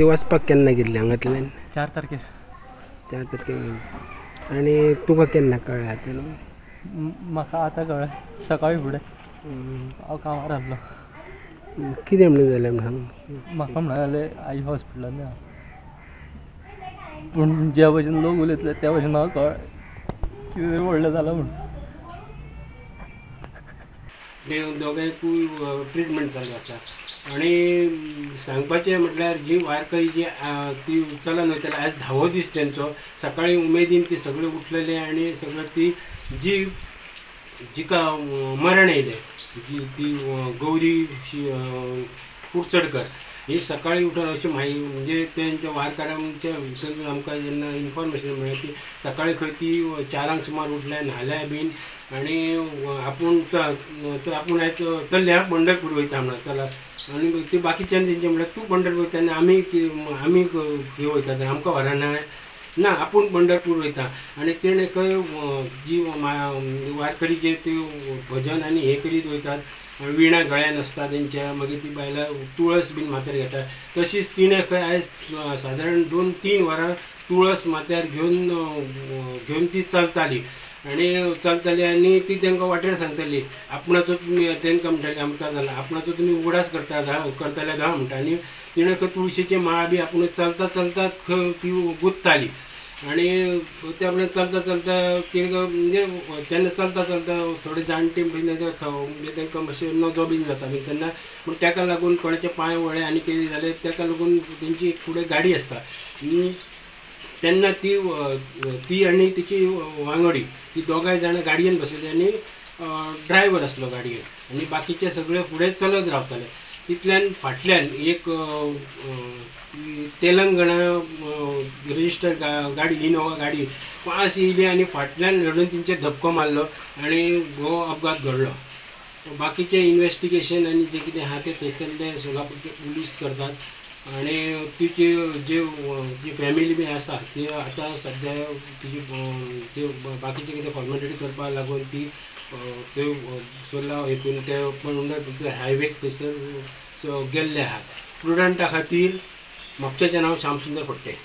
म्हणजे वचपाक केन्ना गेल्ली हांगांतल्यान? 4 तारखेर. 4 तारखेर. आनी तुका केन्ना कळ्ळें आतां न्हू? म्हाका आतां कळ्ळें सकाळीं फुडें. हांव कामार आसलो. कितें म्हणून जालें सांग? म्हाका म्हणून जालें आई हॉस्पिटलान या, पूण ज्या भशेन लोक उलयतले त्या भशेन म्हाका कळ्ळें कितें तरी व्हडलें जालां म्हूण. दोगांयकूय ट्रिटमेंट चालू आसा. आनी सांगपाचें म्हटल्यार जी वारकरी जी ती चलन वयताली, आयज 10वो दीस तेंचो. सकाळीं उमेदीन ती सगळी उठलेली आनी सगळें ती जी जिका मरण येयलें जी ती गौरी कुडचडकर ही सकाळीं उठून अशी म्हाय म्हणजे तेंच्या वारकऱ्यांच्या भितर आमकां जेन्ना इन्फॉर्मेशन मेळ्ळें की सकाळीं खंय ती 4 सुमार उठल्या, न्हाल्या बीन आनी आपूण आपूण आयज चल्ल्या पंढरपूर वयता म्हणून चला. आनी ती बाकीच्यान तेंचे म्हणल्यार तूं पंढरपूर वयता आनी आमी आमी खंय वयता तर आमकां व्हरना ना, आपूण पंढरपूर वयता. आनी तेणें खंय जी वारकरी जे ते भजन आनी हें करीत वयतात, विणा गळ्यान आसता तेंच्या, मागीर ती बायलां तुळस बीन माथ्यार घेता. तशीच तिणें खंय आयज सादारण 2-3 वरां तुळस माथ्यार घेवन घेवन ती चलताली आनी चलताली आनी ती तेंकां वाटेर सांगताली आपणाचो तुमी तेंकां म्हणटाली आमकां जाला आपणाचो तुमी उगडास करता करताले धा म्हणटा. आनी तिणें खंय तुळशीची माळ बी आपूण चलता चलता खंय ती गुंतताली आनी ते आपणें चलता चलता तिणें म्हणजे तेन्ना चलता चलता थोडे जाणटे बीन म्हणजे तांकां मातशें नजो बीन जाता बीन तेन्ना, पूण ताका लागून कोणाचे पांय वळे आनी कितें जालें ताका लागून तेंची फुडें गाडी आसता तेन्ना ती ती आनी तिची वांगडी ती दोगांय जाणां गाडयेन बसलेली आनी ड्रायवर आसलो गाडयेन आनी बाकीचे सगळे फुडें चलत रावताले. तितल्यान फाटल्यान एक तेलंगणा रजिस्टर गाडी इनोवा गाडी पास येयली आनी फाटल्यान घडून तेंचेर धपको मारलो आनी हो अपघात घडलो. बाकीचें इन्वेस्टिगेशन आनी जें कितें आहा तें थंयसरले सोलापूरचे पुलीस करतात आनी तिची जे जी फॅमिली बी आसा ती आतां सद्या तिजी ते बाकीचे कितें फॉर्मेलिटी करपाक लागून ती ते सोर्ला हितून ते पंढरपूर हायवेक थंयसर गेल्ले आहात. प्रुडंटा खातीर म्हापशेचें नांव श्यामसुंदर फडते.